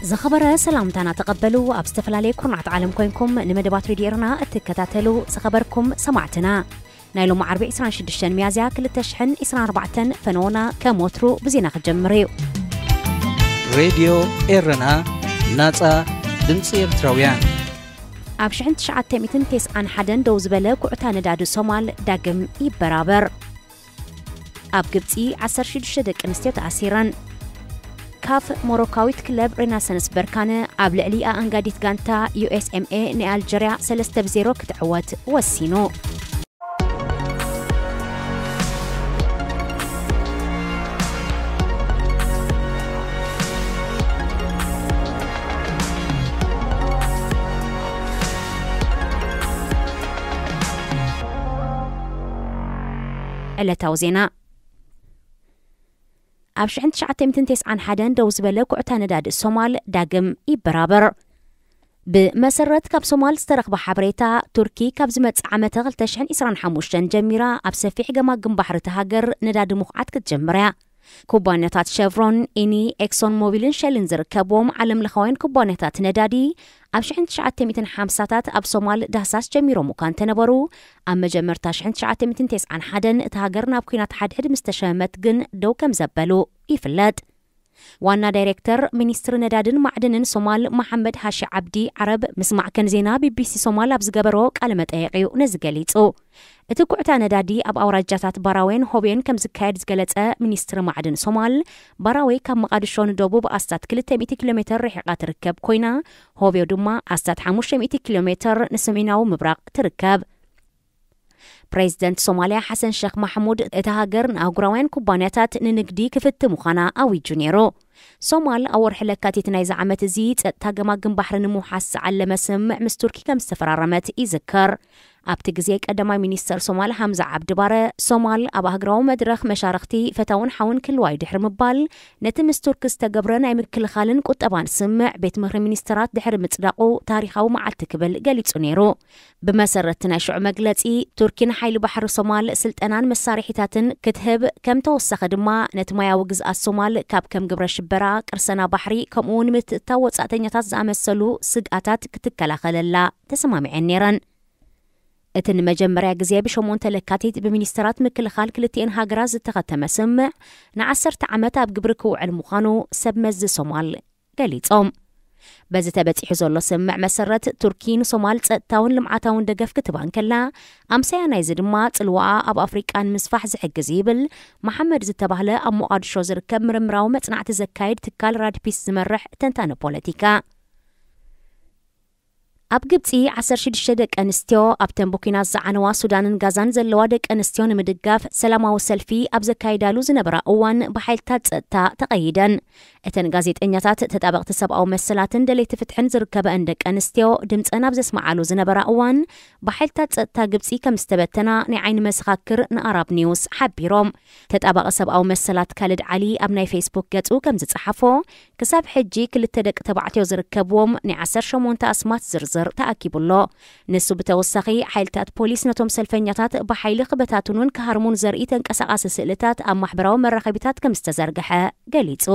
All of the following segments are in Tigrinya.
ዝኸበረ ሰላምታና ተቐበሉ። ኣብ ዝተፈላለየ ኩርናዓት ዓለም ኮይንኩም ንመደባት ሬድዮ ኤረና እትከታተሉ ዝኸበርኩም ሰማዕትና፣ ናይ ሎሚ ዓርቢ ዕስራን ሽዱሽተን ሚያዝያ ክልተ ሽሕን ዕስራን ኣርባዕተን ፈነወና ከም ወትሩ ብዜና ክጀምር እዩ። ሬድዮ ኤረና፣ ናጻ ድምጺ ኤርትራውያን። ኣብ ሽሕን ትሽዓተ ሚእትን ተስዓን ሓደን ደው ዝበለ ኩዕታ ነዳዲ ሶማል ዳግም ይበራበር። ኣብ ግብጺ ዓሰርተ ሽዱሽተ ደቂ ኣንስትዮ ተኣሲረን። ካፍ ሞሮካዊት ክለብ ሬናሰንስ በርካነ ኣብ ልዕሊ ኣኣንጋዲት ጋንታ ዩ ኤስ ኤም ኤ ናይ ኣልጀርያ ሰለስተ ብ ዜሮ ክትዕወት ወሲኑ። ዕለታዊ ዜና። ኣብ ሽሕን ትሽዓተ ሚእትን ተስዓን ሓደን ደው ዝበለ ኩዕታ ነዳዲ ሶማል ዳግም ይበራበር። ብመሰረት ካብ ሶማል ዝተረኽበ ሓበሬታ፣ ቱርኪ ካብ ዝመጽእ ዓመተ ክልተ ሽሕን ዕስራን ሓሙሽተን ጀሚራ ኣብ ሰፊሕ ገማግም ባሕሪ እታ ሃገር ነዳዲ ምኹዓት ክትጀምር እያ። ኩባንያታት ሸቭሮን፣ ኢኒ፣ ኤክሶን ሞቢልን ሸልን ዝርከብዎም ዓለም ለኻውያን ኩባንያታት ነዳዲ ኣብ ሽሕን ትሽዓተ ሚእትን ሓምሳታት ኣብ ሶማል ዳህሳስ ጀሚሮም እኳ እንተነበሩ፣ ኣብ መጀመርታ ሽሕን ትሽዓተ ሚእትን ተስዓን ሓደን እታ ሃገር ናብ ኲናት ሓድሕድ ምስ ተሸመመት ግን ደው ከም ዘበሉ ይፍለጥ። ዋና ዳይሬክተር ሚኒስትሪ ነዳድን ማዕድንን ሶማል መሓመድ ሃሺ ዓብዲ ዓረብ ምስ ማዕከን ዜና ቢ ቢ ሲ ሶማል ኣብ ዝገበሮ ቃለ መጠየቕ እዩ ነዚ ገሊጹ። እቲ ኩዕታ ነዳዲ ኣብ ኣውራጃታት ባራዌን ሆቤን ከም ዝካየድ ዝገለጸ ሚኒስትሪ ማዕድን ሶማል፣ ባራዌ ካብ መቓድሾ ንደቡብ ኣስታት ክልተ ሚእቲ ኪሎ ሜተር ርሒቓ ትርከብ ኮይና፣ ሆቤው ድማ ኣስታት ሓሙሽተ ሚእቲ ኪሎ ሜተር ንሰሜናዊ ምብራቕ ትርከብ። ፕሬዚደንት ሶማልያ ሓሰን ሸኽ ማሕሙድ፣ እታ ሃገር ንኣህጉራውያን ኩባንያታት ንንግዲ ክፍቲ ምዃና ኣዊጁ ነይሩ። ሶማል ኣብ ወርሒ ለካቲት ናይዚ ዓመት እዚ ጸጥታ ገማግም ባሕሪ ንምውሓስ ዝዓለመ ስምምዕ ምስ ቱርኪ ከም ዝተፈራረመት ይዝከር። ኣብቲ ግዜ ቀዳማይ ሚኒስተር ሶማል ሃምዛ ዓብዲ ባረ፣ ሶማል ኣብ ኣህጉራዊ መድረኽ መሻርኽቲ ፈታውን ሓውን ክህልዋ እዩ ድሕሪ ምባል፣ ነቲ ምስ ቱርኪ ዝተገብረ ናይ ምክልኻልን ቁጠባን ስምምዕ ቤት ምኽሪ ሚኒስተራት ድሕሪ ምጽዳቑ ታሪኻዊ መዓልቲ ክብል ገሊጹ ነይሩ። ብመሰረት ናይ ሽዑ መግለጺ፣ ቱርኪ ንሓይሊ ባሕሪ ሶማል ስልጠናን መሳርሒታትን ክትህብ፣ ከም ተወሳኺ ድማ ነቲ ማያዊ ግዝኣት ሶማል ካብ ከም ግብረ ሽበራ፣ ቅርሰና ባሕሪ፣ ከምኡ እውን ምትእትታው ወጻእተኛታት ዝኣመሰሉ ስግኣታት ክትከላኸለላ ተሰማሚዐን ነይረን። እቲ ንመጀመርያ ግዜ ብሸሞንተ ለካቲት ብሚኒስተራት ምክልኻል ክልቲኤን ሃገራት ዝተኸተመ ስምምዕ ንዓሰርተ ዓመት ኣብ ግብሪ ክውዕል ምዃኑ ሰብ መዚ ሶማል ገሊጾም። በዚ ተበጺሑ ዘሎ ስምምዕ መሰረት፣ ቱርኪ ንሶማል ጸጥታውን ልምዓታውን ደገፍ ክትባ እንከላ፣ ኣምሳያ ናይዚ ድማ ጽልዋኣ ኣብ ኣፍሪቃ ንምስፋሕ ዝሕግዝ ይብል መሓመድ ዝተባህለ ኣብ ሞቓድሾ ዝርከብ ምርምራዊ መጽናዕቲ ዘካይድ ትካል ራድፒስ ዝመርሕ ተንታኒ ፖለቲካ። ኣብ ግብጺ ዓሰርተ ሽዱሽተ ደቂ ኣንስትዮ ኣብተን ብኲናት ዝዓነዋ ሱዳንን ጋዛን ዘለዋ ደቂ ኣንስትዮ ንምድጋፍ ሰላማዊ ሰልፊ ኣብ ዘካይዳሉ ዝነበራ እዋን ብሓይልታት ጸጥታ ተቐይደን። እተን ጋዜጠኛታት፣ ተጣበቕቲ ሰብኣዊ መሰላትን ደለይቲ ፍትሕን ዝርከበአን ደቂ ኣንስትዮ ድምጸን ኣብ ዘስምዓሉ ዝነበራ እዋን፣ ብሓይልታት ጸጥታ ግብጺ ከም ዝተበተና ናይ ዓይኒ መሰኻክር ንኣራብ ኒውስ ሓቢሮም። ተጣባቒ ሰብኣዊ መሰላት ካልድ ዓሊ ኣብ ናይ ፌስቡክ ገጹ ከም ዝጸሓፎ፣ ክሳብ ሕጂ ክልተ ደቂ ተባዕትዮ ዝርከብዎም ናይ ዓሰርተ ሸሞንተ ኣስማት ዝርዝር ተኣኪቡ ኣሎ። ንሱ ብተወሳኺ፣ ሓይልታት ፖሊስ ነቶም ሰልፈኛታት ብሓይሊ ክበታትኑን ክሃርሙን ዘርኢ ተንቀሳቓሲ ስእልታት ኣብ ማሕበራዊ መራኸቢታት ከም ዝተዘርግሐ ገሊጹ።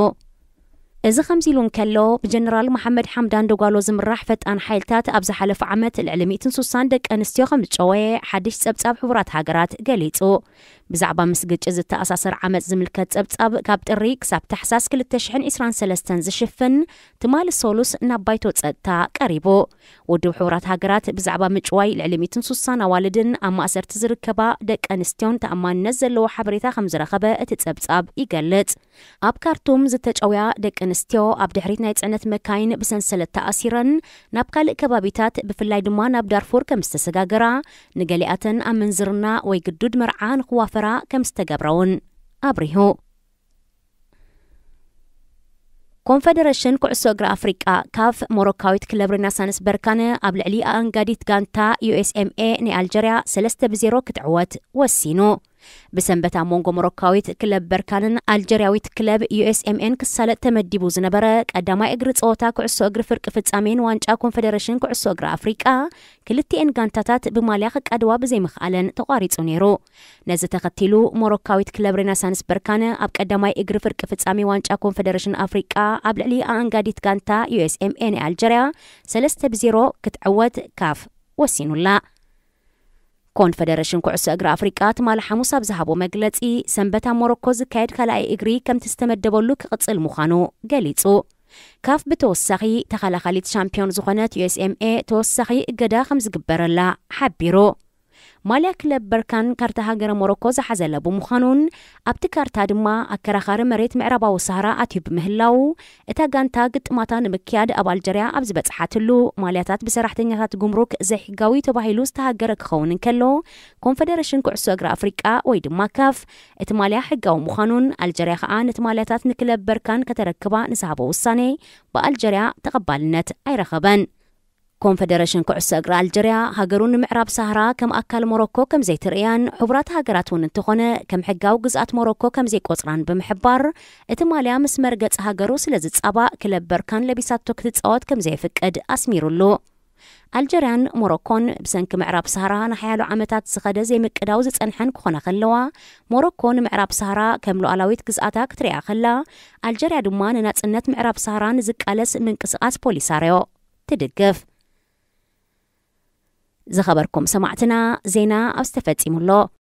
እዚ ከምዚ ኢሉ እንከሎ፣ ብጀነራል መሓመድ ሓምዳን ደጓሎ ዝምራሕ ፈጣን ሓይልታት ኣብ ዝሓለፈ ዓመት ልዕሊ ሚእትን ሱሳን ደቂ ኣንስትዮ ከም ዝጨወየ ሓድሽ ጸብጻብ ሕቡራት ሃገራት ገሊጹ። ብዛዕባ ምስ ግጭት ዝተኣሳሰር ዓመጽ ዝምልከት ጸብጻብ፣ ካብ ጥሪ ክሳብ ታሕሳስ ክልተ ሽሕን ዕስራን ሰለስተን ዝሽፍን ትማሊ ሰሉስ ናብ ባይቶ ጸጥታ ቀሪቡ። ውድብ ሕቡራት ሃገራት ብዛዕባ ምጭዋይ ልዕሊ ሚእትን ሱሳን ኣዋልድን ኣብ ማእሰርቲ ዝርከባ ደቂ ኣንስትዮን ተኣማንነት ዘለዎ ሓበሬታ ከም ዝረኸበ እቲ ጸብጻብ ይገልጽ። ኣብ ካርቱም ዝተጨውያ ደቂ ኣንስትዮ፣ ኣብ ድሕሪት ናይ ጽዕነት መካይን ብሰንሰለት ተኣሲረን ናብ ካልእ ከባቢታት፣ ብፍላይ ድማ ናብ ዳርፉር ከም ዝተሰጋገራ፣ ንገሊኣተን ኣብ ምንዝርና ወይ ግዱድ መርዓ ንኽዋፈራ ከም ዝተገብረውን ኣብሪሁ። ኮንፈደረሽን ኩዕሶ እግሪ ኣፍሪቃ፣ ካፍ፣ ሞሮካዊት ክለብ ሬናሳንስ በርካነ ኣብ ልዕሊ ኣኣንጋዲት ጋንታ ዩ ኤስ ኤም ኤ ናይ ኣልጀርያ ሰለስተ ብ ዜሮ ክትዕወት ወሲኑ። ብሰንበት ኣብ መንጎ ሞሮካዊት ክለብ በርካንን ኣልጀርያዊት ክለብ ዩ ኤስ ኤም ኤን ክሳለጥ ተመዲቡ ዝነበረ ቀዳማይ እግሪ ጸወታ ኩዕሶ እግሪ ፍርቂ ፍጻሜን ዋንጫ ኮንፈደሬሽን ኩዕሶ እግሪ ኣፍሪቃ፣ ክልቲኤን ጋንታታት ብማልያ ክቃድዋ ብዘይምኽኣለን ተቋሪጹ ነይሩ። ነዚ ተኸቲሉ፣ ሞሮካዊት ክለብ ሬናሳንስ በርካነ ኣብ ቀዳማይ እግሪ ፍርቂ ፍጻሜ ዋንጫ ኮንፈደሬሽን ኣፍሪቃ ኣብ ልዕሊ ኣኣንጋዲት ጋንታ ዩ ኤስ ኤም ኤን ኣልጀርያ ሰለስተ ብዜሮ ክትዕወት ካፍ ወሲኑላ። ኮንፈደሬሽን ኩዕሶ እግሪ ኣፍሪቃ ትማሊ ሓሙስ ኣብ ዝሃቦ መግለጺ፣ ሰንበት ኣብ ሞሮኮ ዝካየድ ካልኣይ እግሪ ከምቲ ዝተመደበሉ ክቕጽል ምዃኑ ገሊጹ። ካፍ ብተወሳኺ፣ ተኸላኻሊት ሻምፒዮን ዝኾነት ዩ ኤስ ኤም ኤ ተወሳኺ እገዳ ከም ዝግበረላ ሓቢሩ። ማልያ ክለብ በርካን ካርታ ሃገረ ሞሮኮ ዝሓዘለ ብምዃኑን ኣብቲ ካርታ ድማ ኣከራኻሪ መሬት ምዕራባዊ ሳህራ ኣትዩ ብምህላዉ፣ እታ ጋንታ ግጥማታ ንምክያድ ኣብ ኣልጀርያ ኣብ ዝበጽሓትሉ፣ ማልያታት ብሰራሕተኛታት ጉምሩክ ዘይሕጋዊ ተባሂሉ ዝተሃገረ ክኸውን እንከሎ፣ ኮንፈደሬሽን ኩዕሶ እግሪ ኣፍሪቃ ወይ ድማ ካፍ እቲ ማልያ ሕጋዊ ምዃኑን ኣልጀርያ ከኣ ነቲ ማልያታት ንክለብ በርካን ከተረክባ ንዝሃቦ ውሳኔ ብኣልጀርያ ተቐባልነት ኣይረኸበን። ኮንፈደሬሽን ኩዕሶ እግሪ ኣልጀርያ፣ ሃገሩ ንምዕራብ ሳህራ ከም ኣካል ሞሮኮ ከም ዘይትርእያን፣ ሕቡራት ሃገራት እውን እንተኾነ ከም ሕጋዊ ግዝኣት ሞሮኮ ከም ዘይቆጽራን ብምሕባር፣ እቲ ማልያ ምስ መርገጽ ሃገሩ ስለ ዝጻባእ፣ ክለብ በርካን ለቢሳቶ ክትጻወት ከም ዘየፍቅድ ኣስሚሩሉ። ኣልጀርያን ሞሮኮን ብሰንኪ ምዕራብ ሳህራ ንሓያሎ ዓመታት ዝኸደ ዘይምቅዳው ዝጸንሐን ክኾና ከለዋ፣ ሞሮኮ ንምዕራብ ሳህራ ከም ሉዓላዊት ግዝኣታ ክትሪኣ ከላ፣ ኣልጀርያ ድማ ንናጽነት ምዕራብ ሳህራ ንዝቃለስ ምንቅስቓስ ፖሊሳርዮ ትድግፍ። ዝኸበርኩም ሰማዕትና፣ ዜና ኣብዚ ተፈጺሙ ኣሎ።